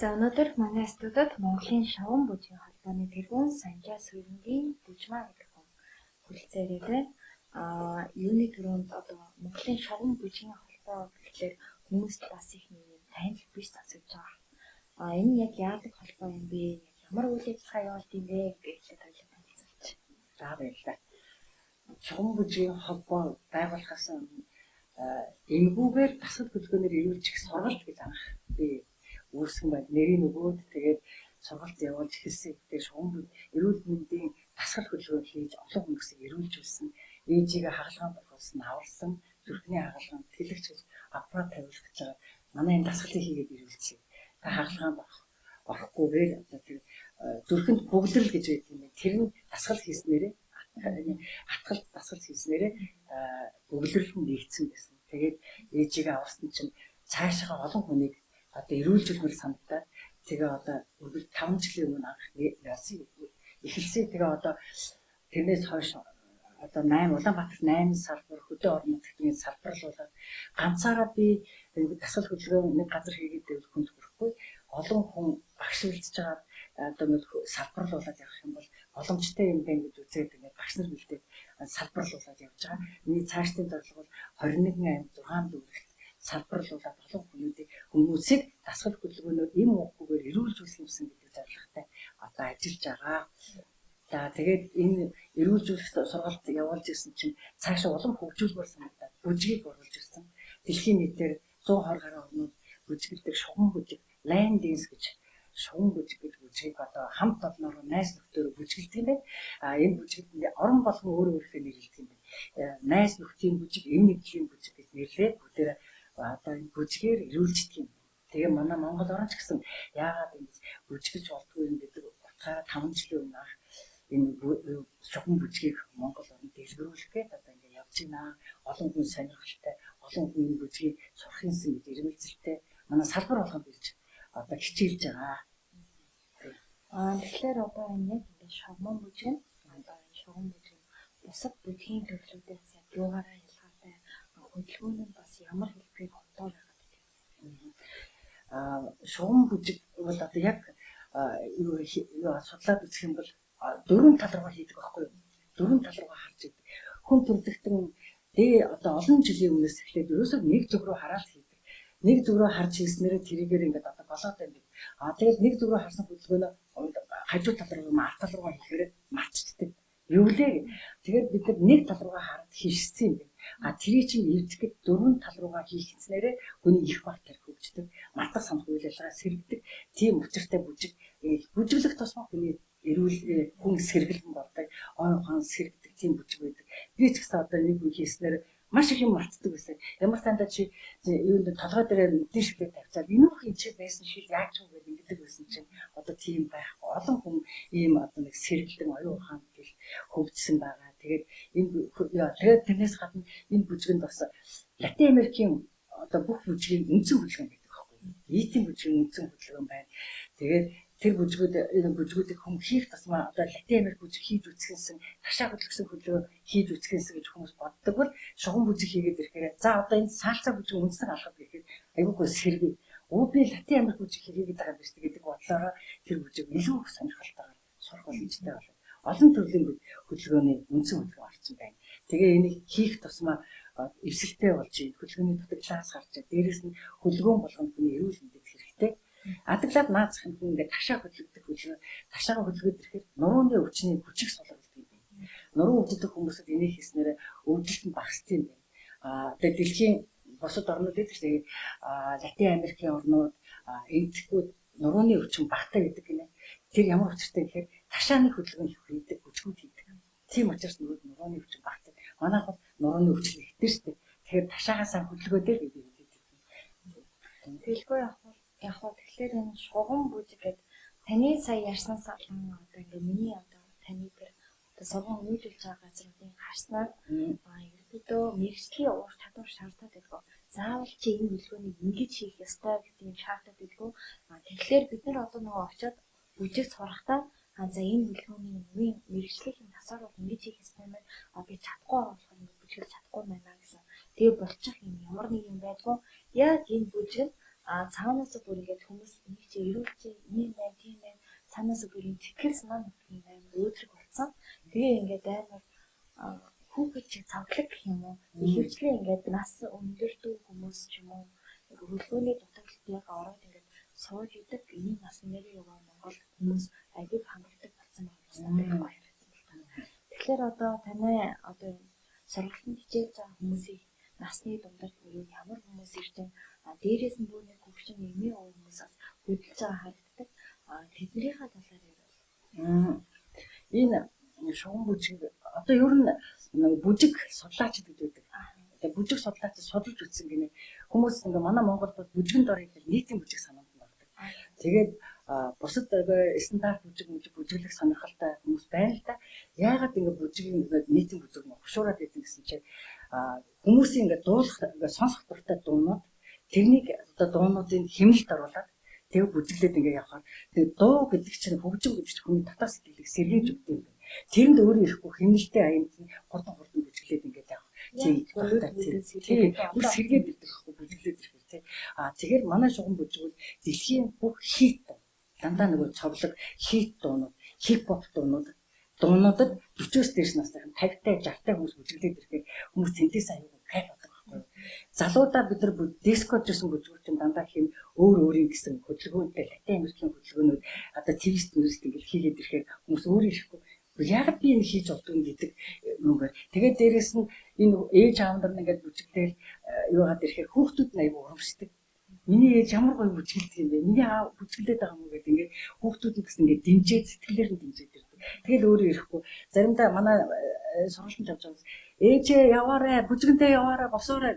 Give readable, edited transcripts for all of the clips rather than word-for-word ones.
За, өнөөдөр манай студид Монголын шаван бүжгийн холбооны тэргүүн Санжаа Суянгийн Бүжмаа гэдэг хүн хүрэлцэн ирээд байна. Юуны түрүүнд одоо Монголын шаван бүжгийн холбоо гэхлээр хүмүүст бас их нэг юм танил биш сонсогдож байгаа. Энэ нь яг яадаг холбоо юм бэ? Ямар үйл ажиллагаа явуулд юм бэ гэдэг эхлээд хоёулаа танилцуулж. За, баярлалаа. Шаван бүжгийн холбоо байгуулахаас өмнө энгүүгээр дасгал хөдөлгөөнөөр эрүүлчих сургалт гэж анх би үүсгэн байд нэрийг өгөөд тэгээд сургалт явуулж эхэлсэн. Тэгээд шугам эрүүл мэндийн дасгал хөдөлгөөн хийж олон хүмүүсийг эрүүлжүүлсэн, ээжигээ хагалгаанд оруулсан, аварсан, зүрхний хагалгаанд тэлэгч гэж аппарат тавиулах гэж байгаа. Манай энэ дасгалыг хийгээд эрүүлсэн. Та хагалгаанд орохгүйгээр одоо тэр зүрхэнд бүглэрэл гэж байдаг юм байна. Тэр нь дасгал хийснээрээ атгалт дасгал хийснээрээ бүглэрэл нь нэгдсэн гэсэн. Тэгээд ээжигээ аварсан чинь цаашаа олон хүнийг одоо эрүүлжүүлмээр санагдаад тэгээ одоо үргэлж 5 жилийн өмнө анх эхэлсэн. Тэгээ одоо тэрнээс хойш одоо 8 Улаанбаатарт 8 салбар, хөдөө орон нутгийн салбарлуулаад ганцаараа би дасгал хөдөлгөөн нэг газар хийгээд байвал хүнд хүрэхгүй, олон хүн багш бэлдэж байгаа одоо нэг салбарлуулад явах юм бол боломжтой юм байна гэж үзээд ингээд багш нар бэлдээд салбарлуулад явж байгаа. Миний цаашдын зорилго бол 21 аймаг 6 дүүрэгт салбарлуулад олон хүмүүдийг хүмүүсийг дасгал хөдөлгөөнөөр эм уухгүйгээр эрүүлжүүлэх юмсан гэдэг зорилготой одоо ажиллаж байгаа. За, тэгээд энэ эрүүлжүүлэх сургалт явуулж ирсэн чинь цаашаа улам хөгжүүлмээр санагдаад бүжгийг оруулж ирсэн. Дэлхийн нийтээр 120 гаруй орнууд бүжгэлдэг шугам бүжиг, line dance гэж, шугам бүжиг гэж бүжгийг одоо хамт олноор найз нөхдөөрөө бүжгэлдэг юм байна. А энэ бүжгэнд орон болгон өөр өөрийнхөө нэрлэдэг юм байна. Найз нөхдийн бүжиг, эм нэгдлийн бүжиг гэж нэрлээд бүгдээрээ одоо энэ бүжгээр эрүүлждэг юм. Тэгээ манай Монгол орн ч гэсэн яагаад ингэж бүжгэлж болдгүй юм гэдэг утгаараа 5 жилийн өмнө анх энэ шугам бүжгийг Монгол оронд дэлгэрүүлэх гээд одоо ингэ явж байна. Олон хүн сонирхолтой, олон хүн энэ бүжгийг сурах юмсан гэж ирмэлзэлтэй манай салбар болгонд ирж одоо хичээлж байгаа. Тэгэхээр одоо энэ яг ингэ шугам бүжиг нь одоо энэ шугам бүжиг нь бусад бүжгийн төрлүүдээс яг юугаараа ялгаатай, хөдөлгөөн нь бас ямар хэлбэрийг онтоо байгаад байдаг юм? Шугам бүжиг бол одоо яг юу судлаад үзэх юм бол дөрвөн тал руугаа хийдэг байхгүй юу? Дөрвөн тал руугаа харж идэг. Хүн төрөлхтөн одоо олон жилийн өмнөөс эхлээд ерөөсөө нэг зүг рүү хараад хийдэг. Нэг зүг рүү харж хийснээрээ тэрийгээр ингээд одоо голоотой юм. Тэгээд нэг зүг рүү харсан хөдөлгөөнөө хажуу тал руу, ард тал руугаа хийхээр мартчихдаг. Юу лээ? Тэгэхээр бид нар нэг тал руугаа хараад хийшсэн юм байна. А тэрий чинь эвдэхэд дөрвөн тал руугаа хийхснээрээ хүний их баг тарих хөгждөг, мартах санах үйл ажиллагаа сэргэдэг. Тийм учиртай бүжиг бүжиглэх тусмаа хүний эрүүл хүн сэргэлэн болдог, ой ухаан сэргэдэг тийм бүжиг байдаг. Би ч гэсэн одоо нэг үе хийснээр маш их юм мартдаг байсан. Ямар сандаа чи юунд толгой дээр нүдэн шилээ тавьчаад энэ бүх энэ чи байсан шил яаж юм гээд ингэдэг байсан чинь одоо тийм байхгүй. Олон хүн ийм одоо нэг сэргэлэн оюун ухаан гэл хөгжсөн байгаа. Тэгээд энэ тэгээд тэрнээс гадна энэ бүжгэнд бас Латин Америкийн одоо бүх бүжгийн үндсэн хөдөлгөөн байдаг байхгүй юу? Нийтийн бүжгийн үндсэн хөдөлгөөн байна. Тэгээд тэр бүжгүүд энэ бүжгүүдийг хүн хийх тусмаа одоо Латин Америк бүжиг хийж үзэхэнсэн, ташаа хөдөлгөсөн хөдөлгөөн хийж үзэхэнсэн гэж хүмүүс боддог бол шугам бүжиг хийгээд ирэхээр за одоо энэ саалцаа бүжиг үндсэн алхам гэхэд айгүйгүй сэргэв. Өө би Латин Америк бүжиг хийгээд байгаа юм биш гэдэг бодлороо тэр бүжиг илүү их сонирхолтойгоор сурах боломжтой болов. Олон төрлийн хөдөлгөөний үндсэн хөдөлгөөн орсон байна. Тэгээ энийг хийх тусмаа эвсэлтэй болж хөдөлгөөний дутагдлаас гарч, дээрэс нь хөдөлгөөн болгоно хүний эрүүл мэндэд хэрэгтэй. Адаглаад наад зах нь хүн ингээд ташаа хөдөлгдөг хөдөлгөөн, ташаагаа хөдөлгөөд ирэхээр нурууны өвчний хүчийг сулруулдаг юм байна. Нуруу өвддөг хүмүүсд энийг хийснээр өвдөлт нь багасдаг юм байна. Тэгээ дэлхийн бусад орнууд гэдэг чинь Латин Америкийн орнууд энэтхгүүд нурууны өвчин багатай гэдэг гинэ. Тэр ямар учиртай гэхээр ташааны хөдөлгөөн хийдэг, бүжгүүд хийдэг. Тийм учраас нурууны өвчин багатай. Манайх бол нурууны өвчин ихтэй шүү дээ. Тэгэхээр ташаагаа сайн хөдөлгөөдэй гэдэг юм. Тэгэлгүй яг хуу тэгэхээр энэ шугам бүжиг гэдэг таны сая ярьсан салан одоо ингээ миний одоо таны тэр одоо сурган үйлдвэрлэж байгаа газруудыг харснаар ерөнхийдөө мэргэжлийн ур чадвар шаардаад байдаг. Заавал чи энэ хөдөлгөөнийг ингэж хийх ёстой гэсэн юм шаардаад байдаг. Тэгэхээр бид нар одоо нөгөө очиод бүжиг сурахдаа за энэ хөдөлгөөний нүрийн мэргэжлийн насаар бол ингэж хийх ёстой юм байна. Би чадахгүй болохоор ингэ бүжиглэж чадахгүй байна гэсэн. Тэгээ болчих юм ямар нэг юм байдгүй. Яг энэ бүжиг нь Цаанаас бүр ингээд хүмүүс энийг чи эрүүл чи ийм байна, тийм байна. Цаанаас бүр юм сэтгэл санаа нутгийн амар өөдрөг болсон. Тэгээ ингээд амар хүүхэд чи цавдлаг гэх юм уу? Ихэвчлэн ингээд нас өндөрдөө хүмүүс ч юм уу хөлгөөний дутагдaltaйг ороод ингээд сууж идэг ийм насны нэрээ яваа Монгол хүмүүс айгүй хангалттай болсон байгаа бас надад их гоё харагдсан л та. Тэгэхээр одоо таны одоо сургалтанд хичээлж байгаа хүмүүсийг насны дундад буюу ямар хүмүүс ирж байна? Дээрээс нь бүр нэг хөгжин эмээ өвөө хүмүүс бас хөдөлж байгаа харагддаг. Тэднийхээ талаар ярил. Энэ шугам бүжиг одоо ер нь бүжиг судлаач гэж байдаг. Тэгээ бүжиг судлаач судалж үзсэн гинэ. Хүмүүс ингээ манай Монголд бол бүжгэн дор хэлбэл нийтийн бүжиг санаанд нь ордог. Тэгээд бусад стандарт бүжиг бүжиглэх сонирхолтой хүмүүс байна л да. Яагаад ингээ бүжиг ингээ нийтийн бүжиг нь хушуураад идэв гэсэн чинь хүмүүсийн ингээ дуулах ингээ сонсох дуртай дуунууд тэрнийг одоо дуунуудын хэмнэлт оруулаад тэгээ бүжиглээд ингээ явахаар тэгээ дуу гэдэг чинь хөгжим гэдэг чинь хүний дотоод сэтгэлийг сэргээж өгдөг юм байна. Тэрэнд өөрөө ирэхгүй хэмнэлтэй аянд нь хурдан бүжиглээд ингээд явах. Тийм бүр сэргээд ирдэг байхгүй бүжиглээд ирэхээр тий. Тэгэхээр манай шугам бүжиг бол дэлхийн бүх хит дуу. Дандаа нөгөө цовлог хит дуунууд, хип хоп дуунуудад 40-оос дээш насныхан 50-тай 60-тай хүмүүс бүжиглээд ирэхээр хүмүүс тэнтээс аюул кайф авдаг байхгүй. Залуудаа бид нар диско гэсэн бүжгүүр чинь дандаа хэм өөр өөрийн гэсэн хөдөлгөөнтэй Латин Америкийн хөдөлгөөнүүд одоо твист мөрөст ингээд хийгээд ирэхээр хүмүүс өөрөө ирэхгүй. Яагаад би энэ хийж болдгүй гэдэг нүгээр. Тэгээд дээрэс нь энэ ээж аав нар ингээд бүжиглээл юугаад ирэхээр хүүхдүүд нь аюу урамшдаг. Миний ээж ямар гоё бүжиглэдэг юм бэ? Миний аав бүжиглээд байгаа юм уу гэдэг ингээд хүүхдүүд нь бас ингээд дэмжиж сэтгэлээр нь дэмжиж ирдэг. Тэгэл өөрөө ирэхгүй. Заримдаа манай сургалтанд явж байгаа ээжээ яваарэ, бүжгэндээ яваарэ, босоорой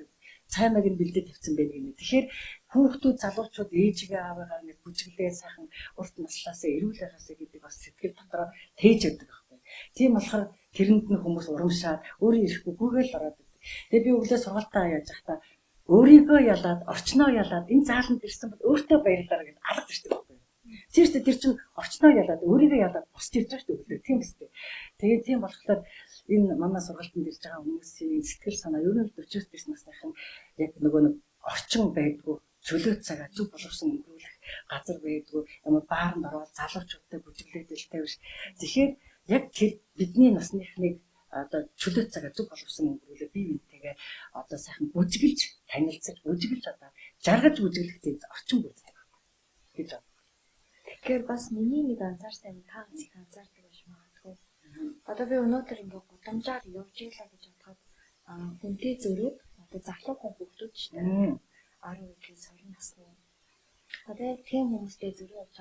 цаймаг нь бэлдээд тавьсан байх гинэ. Тэгэхээр хүүхдүүд залуучууд ээжигээ аавыгаа ингээд бүжиглээ сайхан урт наслаасаа эрүүл байгаасаа гэдэг бас сэтгэл дотроо тээж өгдөг байхгүй. Тийм болохоор тэрэнд нь хүмүүс урамшаад өөрөө ирэхгүй гүгээл ороод ирдэг. Тэгээ би өглөө сургалтаа яаж байхдаа өөрийгөө ялаад, орчноо ялаад энэ зааланд ирсэн бол өөртөө баярлалаа гэж алга ирдэг байхгүй. Тийм шүү дээ, тэр чинь орчноо ялаад, өөрийгөө ялаад босч ирж байгаа шүү дээ өглөө. Тийм үстэй. Тэгээд тийм болохоор энэ манай сургалтанд ирж байгаа хүмүүсийн сэтгэл санаа ер нь 40-оос дээш насныхан яг нөгөө нэг орчин байдгүй, чөлөө цагаа зөв боловсон өнгөрүүлэх газар байдгүй, ямар бааранд ороод залуучуудтай бүжиглээд илтэй биш. Тэгэхээр яг тэр бидний насныхныг одоо чөлөө цагаа зөв боловсон өнгөрүүлээ бие биентэйгээ одоо сайхан бүжиглж танилцаж, бүжиглж одоо жаргаж бүжиглэх тийм орчин бүрддэг гэж байна. Тэгэхээр бас миний нэг анзаарсан юм та их анзаардаг байж магадгүй. Одоо би өнөөдөр ингээ гудамжаар явж ийлаа гэж бодоход хүнтэй зөрөөд одоо залуу хүн хүүхдүүд шүү дээ. 12-ээс 20 насны. Одоо яг тийм хүмүүстэй зөрөө явж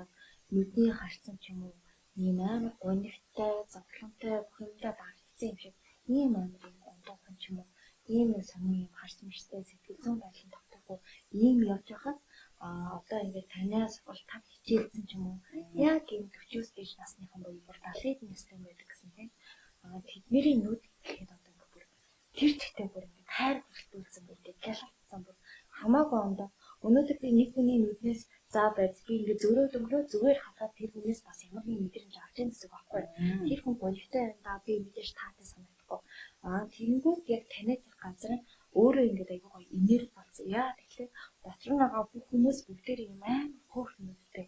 нүдний харцсан ч юм уу ийм амар гонигтай, зовлонтой бүх юмдаа дарагдсан юм шиг ийм амар юм ондоохон ч юм уу ийм сонин юм харц мэрчтэй сэтгэл зүйн байдлын тогтоохгүй ийм явж байхад одоо ингээд танаас бол тав хичээлсэн ч юм уу яг ийм 40-оос дээш насныхан буюу бүр 70-д настай байдаг гэсэн тийм тэдний нүд гэхэд одоо ингээд бүр тэр чигтээ бүр ингээд хайр бүртгүүлсэн бүр ингээд гялалтсан бүр хамаагүй ондоо өнөөдөр би нэг хүний нүднээс за байз би ингээд зөрөөд өнгөрөө зүгээр харахад тэр хүнээс бас ямар нэгэн мэдрэмж авч яах гэсэн үг байхгүй. Тэр хүн гонигтай байна да би мэдээж таатай санагдахгүй. Тэгэнгүүт яг танай тэр газар нь өөрөө ингээд айгүй гоё энерги болсон. Яа тэгэхээр дотор нь байгаа бүх хүмүүс бүгдээр юм амар хөөрхөн нүдтэй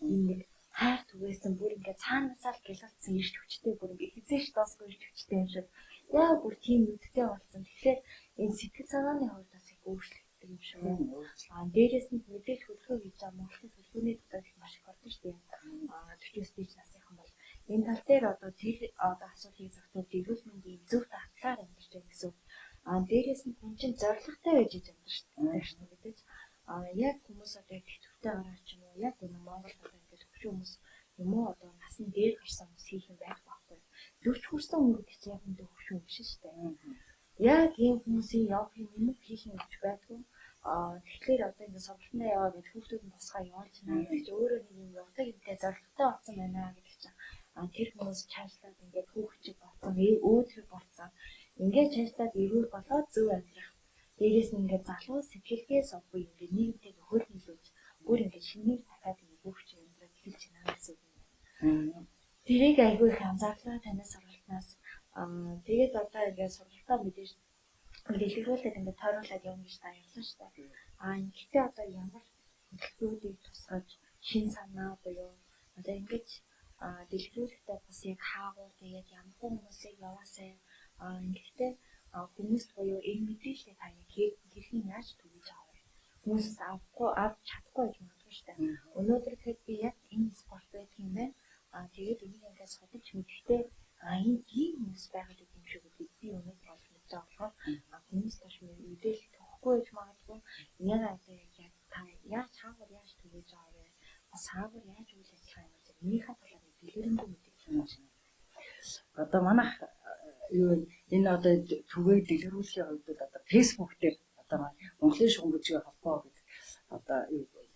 юм нэг хайр түгээсэн бүр ингээд цаанаасаа л гялалтсан ирч хүчтэй бүр ингээд хизээш дуусгүй ирч хүчтэй юм шиг яа бүр тийм нүдтэй болсон. Тэгэхээр энэ сэтгэл санааны хувьд бас их өөрчлөгддөг юм шиг байна. Дээрээс нь мэдээж хөдөлгөөн хийж байгаа Монголын хөдөлгөөний дутагдал маш их ордог шүү дээ. 40-оос дээш насныхан бол энэ тал дээр одоо тэр одоо асуудлыг зохицуулж эрүүл мэндийн зөв дадлаар амьдарч байгаа гэсэн үг. Дээрээс нь хүн чинь зорилготой байж амьдарч шүү дээ мэдээж. Яг хүмүүс одоо яг тэтгэвртэй гараад ч юм уу яг энэ Монголд одоо ингээд хөгшин хүмүүс юм уу одоо насны дээр гарсан хүмүүс хийх юм байх байхгүй. 40 хүрсэн хүн гэдэг чинь яг үндэ хөгшин биш шүү дээ. Яг ийм хүмүүсийн явах юм юм хийх юм гэж байдгүй. Тэгэхээр одоо ингээд сургалтандаа яваа гэж хүүхдүүд нь тусгай явуулж байна гэдэг чинь өөрөө нэг юм явдаг юмтай зорилготой болсон байна гэдэг чинь тэр хүмүүс чаашлаад ингээд хүүхчиг болсон, өөдрөг болсон. Ингээд чаашлаад эрүүл болоод зөв амьдрах. Дээрээс нь ингээд залуу сэтгэлгээ совгүй ингээд нийгэмтэй нөхөр нийлүүлж бүр ингээд шинээр дахиад ингээд хүүхчиг амьдраад эхэлж байна гэсэн үг юм байна. Тэрийг айгүй их анзаарлаа танай сургалтнаас. Тэгээд одоо ингээд сургалтаа мэдээж дэлгэрүүлээд ингээд тойруулаад явна гэж та ярьлаа шүү дээ. Ингэхдээ одоо ямар хөтөлбөрүүдийг тусгаж шин санаа буюу одоо ингэж дэлгэрүүлэхдээ бас яг хаагур тэгээд ямар хүмүүсийг яваасай ингэхдээ хүмүүст буюу энэ мэдээллийг та яг хэрхэн яаж түгээж байгаа вэ? Хүмүүсээс авахгүй авч чадахгүй гэж магадгүй шүү дээ. Өнөөдөр гэхэд би яг энэ спорт байдаг юм байна. Тэгээд энийг ингээд судалж мэдэхдээ энэ ийм хүмүүс байгаад юм шиг гэдгийг би өнөөдөр олж мэдэж байгаа болохоор хүмүүс тааш мэдээлэл өгөхгүй байж магадгүй. Энийг одоо яг та яаж хаагур яаж түгээж байгаа вэ? Бас хаагур яаж үйл ажиллагаа юм бэ? Энийхээ талаар дэлгэрэнгүй мэдээлэл өгч байна. Одоо манайх юу энэ одоо түгээ дэлгэрүүлэхийн хувьд бол одоо Facebook дээр одоо Монголын шугам бүжгийн холбоо гэдэг одоо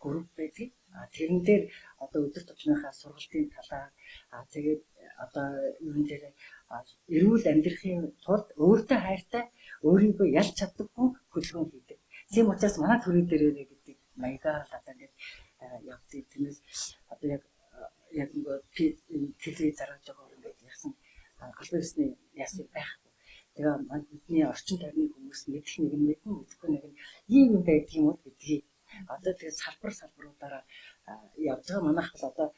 групп байдаг. Тэрэн дээр одоо өдөр тутмынхаа сургалтын талаар тэгээд одоо юун дээр эрүүл амьдрахын тулд өөртөө хайртай өөрийгөө ялж чаддаг хүн хөдөлгөөн хийдэг. Тийм учраас манай төрийн дээрээ гэдэг маягаар л одоо ингээд явдаг. Тэрнээс одоо яг нөгөө телевиз заргаж байгаа ингээд яасан албан ёсны яасан байхгүй. Тэгээ бидний орчин тойрны хүмүүс мэдэх нэг нь мэднэ, мэдэхгүй нэг нь ийм юм байдаг юм уу гэдгийг одоо тэгээ салбар салбаруудаараа явж байгаа. Манайх бол одоо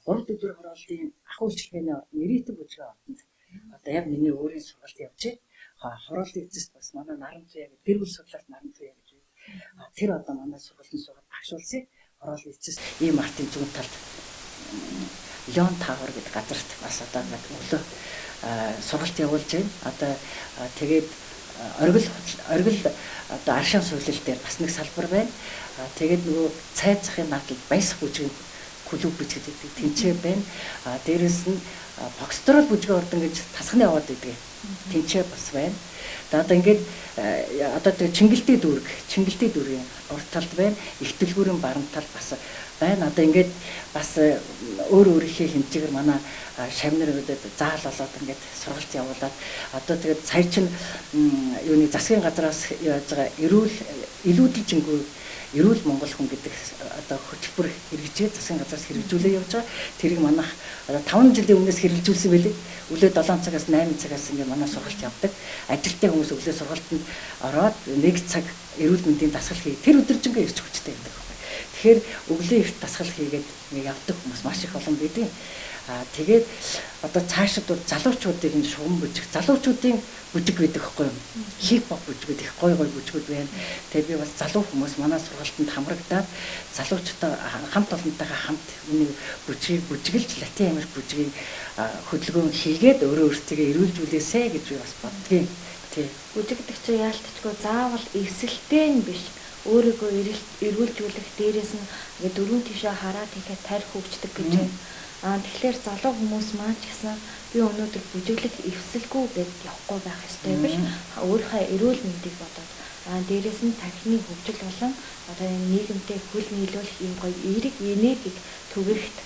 3 өдөр хорооллын ах үйлчилгээний ордон, Нэритэн бүжгийн ордонд одоо яг миний өөрийн сургалт явж байна. Хорооллын эцэст бас манай Наран Туяа гэдэг гэр бүл судлалт Наран Туяа гэж байна. Тэр одоо манай сургалтын суугаад багш улсын хорооллын эцэст ийм артын зүүн талд Леон Тавер гэдэг газарт бас одоо ингээд өглөө сургалт явуулж байна. Одоо тэгээд оргил одоо аршин суулил дээр бас нэг салбар байна. Тэгээд нөгөө цай захын наадал баясах бүжгийн клуб гэж гэдэг тэнцээ байна. Дээрэс нь Фокстрол бүжгийн ордон гэж тасганы яваад байдаг. Тэнцээ бас байна. Одоо ингээд одоо тэг Чингэлтэй дүүрэг, Чингэлтэй дүүргийн урд талд байна. Их дэлгүүрийн баруун талд бас байна. Одоо ингээд бас өөр өөрийнхөө хэмжээгээр манай шавнар үүдэд заал болоод ингээд сургалт явуулаад одоо тэгээд сая чинь юуны засгийн газраас яаж байгаа эрүүл илүүдэлжингүй эрүүл монгол хүн гэдэг одоо хөтөлбөр хэрэгжээ засгийн газраас хэрэгжүүлээ явж байгаа. Тэрийг манайх одоо 5 жилийн өмнөөс хэрэгжүүлсэн байлээ. Өглөө 7 цагаас 8 цагаас ингээд манай сургалт явдаг. Ажилтны хүмүүс өглөө сургалтанд ороод 1 цаг эрүүл мэндийн дасгал хий. Тэр өдөржингөө ирч хүчтэй байдаг. Тэгэхээр өглөө эрт дасгал хийгээд ингээд явдаг хүмүүс маш их олон байдаг. Тэгээд одоо цаашид бол залуучуудыг энэ шугам бүжиг, залуучуудын бүжиг гэдэг хэвгүй юм. Хип хоп бүжгүүд их гой гой бүжгүүд байна. Тэгээд би бас залуу хүмүүс манай сургалтанд хамрагдаад залуучуудаа хамт олонтойгоо хамт үнийг бүжгийг бүжиглж Латин Америк бүжгийн хөдөлгөөн хийгээд өөрөө өөрсдөө эрүүлжүүлээсэ гэж би бас боддгийн. Тий. Бүжигдэг чи яалтчгүй заавал эвсэлтэй нь биш. Өөрийгөө эрүүлжүүлэх дээрээс нь ингээд дөрвөн тишээ хараад ихэд тарих хөгждөг гэж байна. Тэгэхээр залуу хүмүүс маань ч гэсэн би өнөөдөр бүжиглэх эвсэлгүй гэд явахгүй байх ёстой биш. Өөрийнхөө эрүүл мэндийг бодоод дээрээс нь тархины хөгжил болон одоо энэ нийгэмтэй хөл нийлүүлэх ийм гоё эерэг энергийг түгээхэд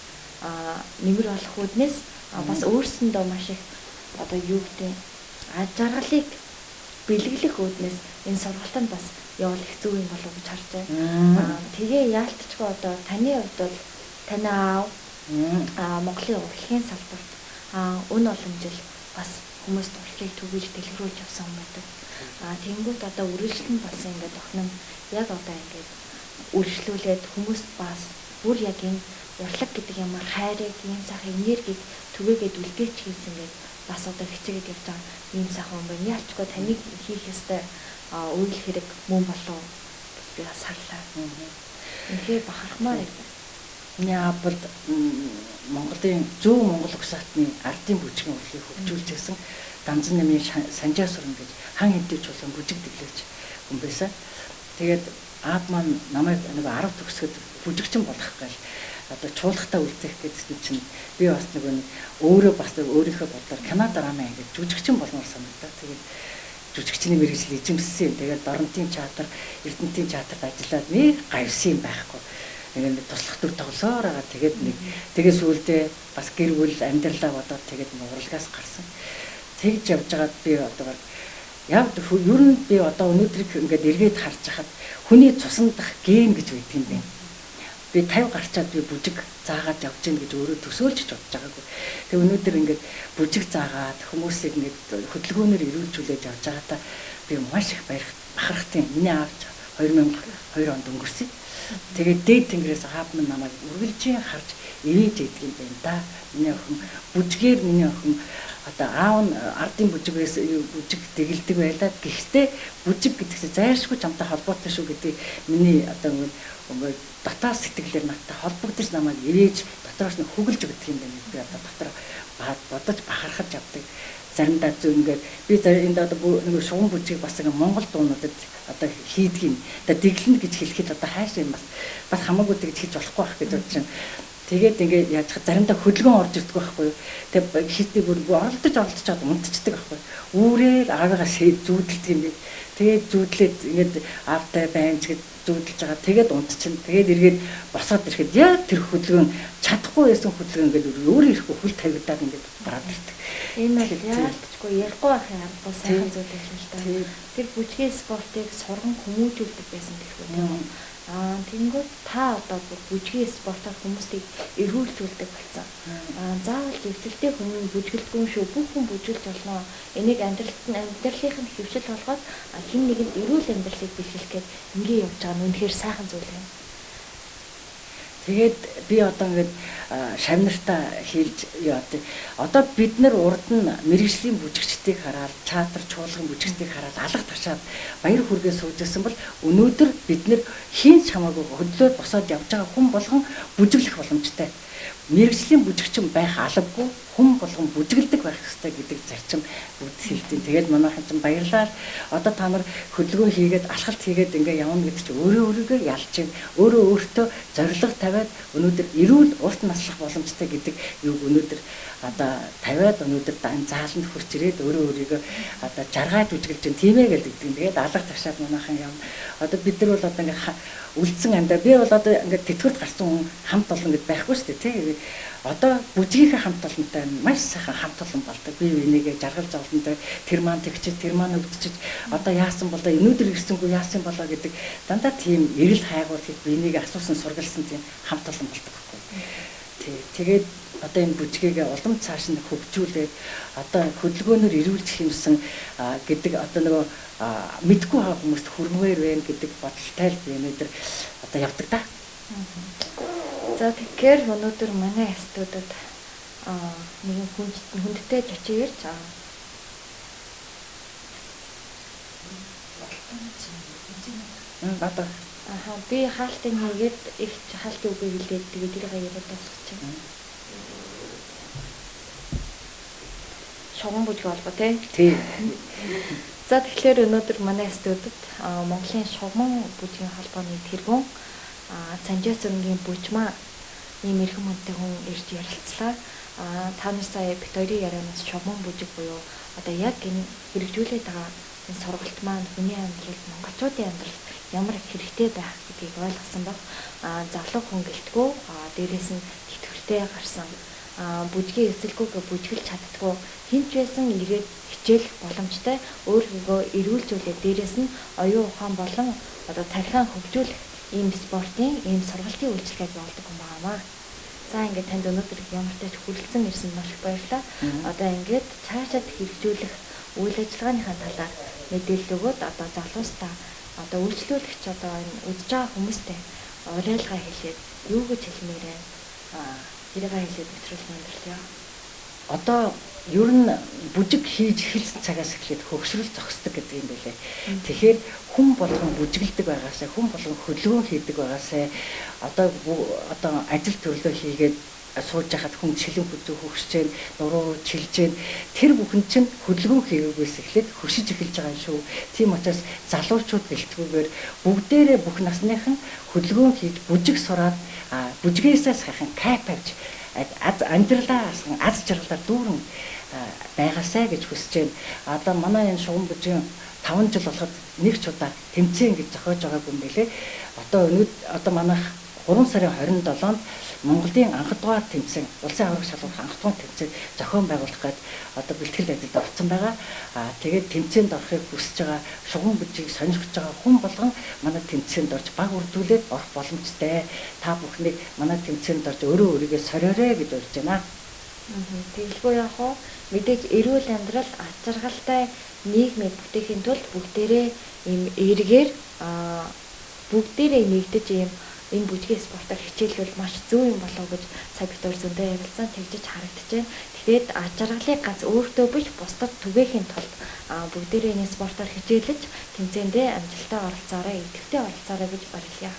нэмэр болох үүднээс бас өөрсөндөө маш их одоо юу гэдэг аж аргалыг бэлэглэх үүднээс энэ сургалтанд бас явуул их зөв юм болов уу гэж харж байна. Тэгээ яалтчгүй одоо таны хувьд бол таны аав Монголын урлагийн салбарт өн олон жил бас хүмүүст урлагийг түгээж дэлгэрүүлж явсан хүн байдаг. Тэнгүүт одоо үргэлжлэн болсон ингээд охин нь яг одоо ингээд үргэлжлүүлээд хүмүүст бас бүр яг энэ урлаг гэдэг ямар хайрыг, ийм сайхан энергийг түгээгээд үлдээч хийсэн ингээд бас одоо хичээгээд явж байгаа ийм сайхан хүн байна. Яалчгүй таныг хийх ёстой үйл хэрэг мөн болов гэж би бас харлаа. Үнэхээр бахархмаар байна. Миний аав бол Монголын зүүн Монгол угсаатны ардын бүжгийн урлагийг хөгжүүлж байсан Данзан нэмийн Санжаа сүрэн гэж хан хэнтэй чулуун бүжиг дэглээч хүн байсан. Тэгээд аав маань намайг нэг 10 төгсгöd бүжигчин болгох гээл одоо чуулгатаа үлдээх гэдсэн чинь би бас нэг өөрөө бас өөрийнхөө бодлоор кино драма ингэж жүжигчин болмоор санагдаа. Тэгээд жүжигчний мэргэжил эзэмссэн юм. Тэгээд Доронтын театр, Эрдэнтийн театрт ажиллаад нэг гавьсан юм байхгүй. Нэг туслах төр тоглосоор байгаа. Тэгээд нэг тэгээ сүүлдээ бас гэр бүл амьдралаа бодоод тэгээд нэг урлагаас гарсан. Тэгж явж байгаад би одоо баг яг ер нь би одоо өнөөдрийг ингээд эргээд харж хахад хүний цусан дах ген гэж байдаг юм байна. Би 50 гарчаад би бүжиг заагаад явж гин гэж өөрөө төсөөлж ч бодож байгаагүй. Тэгээ өнөөдөр ингээд бүжиг заагаад хүмүүсийг ингээд хөдөлгөөнөөр эрүүлжүүлээд явж байгаадаа би маш их бахархтын. Миний аав 2002 онд өнгөрсөн. Тэгээд дээд тэнгэрээс аав минь намайг үргэлжийн харж ивэж идэг юм байна да. Миний охин бүжгээр миний охин одоо аав нь ардын бүжгээс бүжиг дэгэлдэг байлаа. Гэхдээ бүжиг гэдэг чинь зайлшгүй чамтай холбоотой шүү гэдгийг миний одоо ингээд дотоод сэтгэлээр надтай холбогдож намайг ивэж дотроос нь хөглөж өгдөг юм байна. Би одоо дотор бодож бахархаж явдаг. Заримдаа зөв ингээд би энд одоо нэг шугам бүжгийг бас ингээд Монгол дуунуудад одоо хийдэг юм. Одоо дэглэнэ гэж хэлэхэд одоо хайш юм бас хамаагүй тэгж хийж болохгүй байх гэж бодож байна. Тэгээд ингээд яаж заримдаа хөдөлгөөн орж ирдэг байхгүй юу. Тэгээд хитий бүр оролдож чад унтчихдаг байхгүй. Үүрээр аавыгаа зүүдэлдэг юм би. Тэгээд зүүдлээд ингээд аавтай байна ч гэд зүүдэлж байгаа. Тэгээд унтчихна. Тэгээд эргээд босоод ирэхэд яг тэр хөдөлгөөн чадахгүй байсан хөдөлгөөн ингээд өөрөө ирэхгүй хөл тавигдаад ингээд гараад ирдэг. Энэ бол яалтчгүй ярихгүй байхын аргагүй сайхан зүйл юм л да. Тэр бүжгийн спортыг сурган хүмүүжүүлдэг байсан гэхүү тийм үү? Тэнгүүд та одоо бүр бүжгийн спортоор хүмүүстийг эргүүлжүүлдэг болсон. Заавал эвдэлтэй хүмүүс бүжгэлдэггүй юм шүү. Бүх хүн бүжгэлж болно. Энийг амьдралынх нь хэвшил болгоод хэн нэгэнд эрүүл амьдралыг бэлгэлэх гээд ингээ явж байгаа нь үнэхээр сайхан зүйл юм. Тэгээд би одоо ингээд шавнартаа хийлж яа. Одоо бид нар урд нь мэрэгжлийн бүжигчдийг хараад, чатар чуулган бүжигчдийг хараад алга ташаад баяр хүргээ сууж байсан бол өнөөдөр бид нар хийн ч хамаагүй хөдлөөд босоод явж байгаа хүн болгон бүжиглэх боломжтой. Мэрэгжлийн бүжигчин байх албагүй, хүн болгон бүжиглдэг байх ёстой гэдэг зарчим бүгд хэлдэг. Тэгээд манайхан ч баярлалаа. Одоо та нар хөдөлгөөн хийгээд алхалт хийгээд ингээ явна гэдэг чинь өөрөө өөрийгөө ялж чинь өөрөө өөртөө зорилго тавиад өнөөдөр эрүүл урт наслах боломжтой гэдэг юг өнөөдөр одоо тавиад өнөөдөр зааланд хүрч ирээд өөрөө өөрийгөө одоо жаргаад бүжиглж чинь тийм ээ гэдэг. Тэгээд алга ташаад манайхан явна. Одоо бид нар бол одоо ингээ үлдсэн амьдаа би бол одоо ингээ тэтгэврт гарсан хүн хамт олон гэд байхгүй шүү дээ тий. Одоо бүжгийнхээ хамт олонтой маш сайхан хамт олон болдог. Би энийгээ жаргал зовлонтой тэр маань тэгчиж тэр маань өвдчиж одоо яасан болоо өнөөдөр ирсэнгүй яасан болоо гэдэг дандаа тийм эрэл хайгуулыг би энийг асуусан сургалсан тийм хамт олон болдог байхгүй. Тий. Тэгээд одоо энэ бүжгээгээ улам цааш нь хөгжүүлээд одоо хөдөлгөөнөөр эрүүлж хэмсэн гэдэг одоо нөгөө мэдгүй байгаа хүмүүст хүргэмээр байна гэдэг бодолтой л би өнөөдөр одоо явдаг да. За тэгэхээр өнөөдөр манай студид нэгэн хүндтэй жочин ирж бата. Аха би хаалтыг хийгээд их хаалтын үгийг хэлээд тэгээд тэрийг яриад дуусгачих. Шугам бүжиг холбоо тий. Тий. За тэгэхээр өнөөдөр манай студид Монголын шугаман бүжгийн холбооны тэргүүн Санжаа сүрэнгийн бүжмаа ийм эрхэм хүнтэй хүн ирж ярилцлаа. Та нар сая бит хоёрын ярианаас шугаман бүжиг буюу одоо яг энэ хэрэгжүүлээд байгаа энэ сургалт маань хүний амьдралд, монголчуудын амьдралд ямар хэрэгтэй байх гэдгийг ойлгосон баг. Залуу хүн гэлтгүү, дээрээс нь тэтгэвртэй гарсан бүжгийн эсэлгүйгээ бүжгэлж чаддгүй хэн ч байсан ирээд хичээлэх боломжтой, өөрийгөө эрүүлжүүлээд дээрээс нь оюун ухаан болон одоо тархиан хөгжүүлэх ийм спортын, ийм сургалтын үйлчилгээг болдог юм байна. За ингээд танд өнөөдөр ямартай ч хүрэлцэн ирсэнд маш их баярлалаа. Одоо ингээд цаашаад хэрэгжүүлэх үйл ажиллагааныхаа талаар мэдээлэл өгөөд одоо залуустаа одоо үйлчлүүлэгч одоо энэ үзэж байгаа хүмүүстээ уриалгаа хэлээд юу гэж хэлмээр байна? Тэрийг хэлээд нэвтрүүлэг өндөрлөё. Одоо ер нь бүжиг хийж эхэлсэн цагаас эхлээд хөгшрөл зогсдог гэдэг юм байлээ. Тэгэхээр хүн болгон бүжиглдэг байгаасаа, хүн болгон хөдөлгөөн хийдэг байгаасаа одоо ажил төрлөө хийгээд сууж хахад хүн чилэн хүзүү хөгшчээн, нуруу чилжээн тэр бүхэн чинь хөдөлгөөн хийгээгүйс эхлээд хөшиж эхэлж байгаа юм шүү. Тийм учраас залуучууд гэлтгүүгээр бүгдээрээ бүх насныхан хөдөлгөөн хийж бүжиг сураад бүжгээсээ сайхан кайф авч амьдралаа аз жаргалаар дүүрэн байгаасай гэж хүсэж байна. Одоо манай энэ шугам бүжгийн 5 жил болоход нэг ч удаа тэмцээн гэж зохиож байгаагүй юм билээ. Одоо өнөөдөр манайх 3 сарын 27-нд Монголын анхдугаар тэмцээн, улсын аварга шалгуулах анхдугаар тэмцээн зохион байгуулах гээд одоо бэлтгэл ажилд орсон байгаа. Тэгээд тэмцээнд орохыг хүсэж байгаа, шугам бүжгийг сонирхож байгаа хүн болгон манай тэмцээнд орж баг үрдүүлээд орох боломжтой. Та бүхнийг манай тэмцээнд орж өөрөө өөрийгөө сориорой гэж урьж байна. Тэгэлгүй яах вэ? Мэдээж эрүүл амьдрал, аз жаргалтай нийгмийг бүтээхийн тулд бүгдээрээ ийм эргээр бүгдээрээ нэгдэж ийм Энэ бүжгийн спортоор хичээлвэл маш зөв юм болов гэж сая бид хоёр зөндөө ярилцсан тэгжиж харагдаж байна. Тэгээд аз жаргалыг ганц өөртөө биш бусдад түгээхийн тулд бүгдээрээ энэ спортоор хичээлж тэмцээндээ амжилттай оролцоорой, идэвхтэй оролцоорой гэж орилъё.